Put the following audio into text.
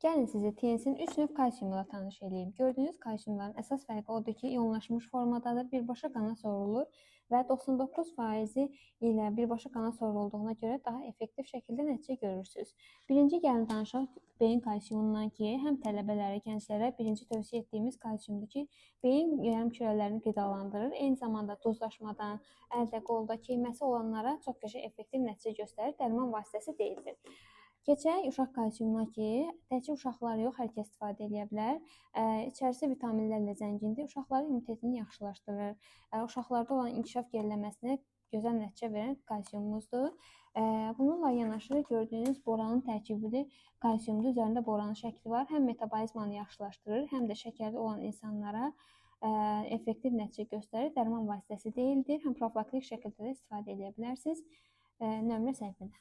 Gəlin sizi TNS-in 3 növ kalsiumla tanış eləyim. Gördüyünüz kalsiumların əsas fərqi odur ki, ionlaşmış formadadır, birbaşa qana sorulur və 99% ilə birbaşa qana sorulduğuna görə daha effektiv şəkildə nəticə görürsünüz. Birinci gəlin danışaq beyin kalsiumundan ki, həm tələbələrə, gənclərə birinci tövsiyə etdiyimiz kalsiumdur ki, beyin yarımkürələrini qidalandırır. Eyni zamanda duzlaşmadan, əldə, qolda keyməsi olanlara çox qəşəng effektiv nəticə göstərir, dərman vasitəsi deyildir. Keçək uşaq kalsiumuna ki, təkcə uşaqlar yox, hər kəs istifadə eləyə bilər. İçərisi vitaminlərlə zəngindir. Uşaqların immunitetini yaxşılaşdırır. Uşaqlarda olan inkişaf geriləməsinə gözəl nəticə verən kalsiumumuzdur. Bununla yanaşı gördüyünüz boranın tərkibli kalsiumdur. Üzərində boranın şəkli var. Həm metabolizmanı yaxşılaşdırır, həm də şəkərli olan insanlara effektiv nəticə göstərir. Dərman vasitəsi deyildir. Həm profilaktik şəkildə də istifadə edə bilərsiniz. Nömrə səhifədə.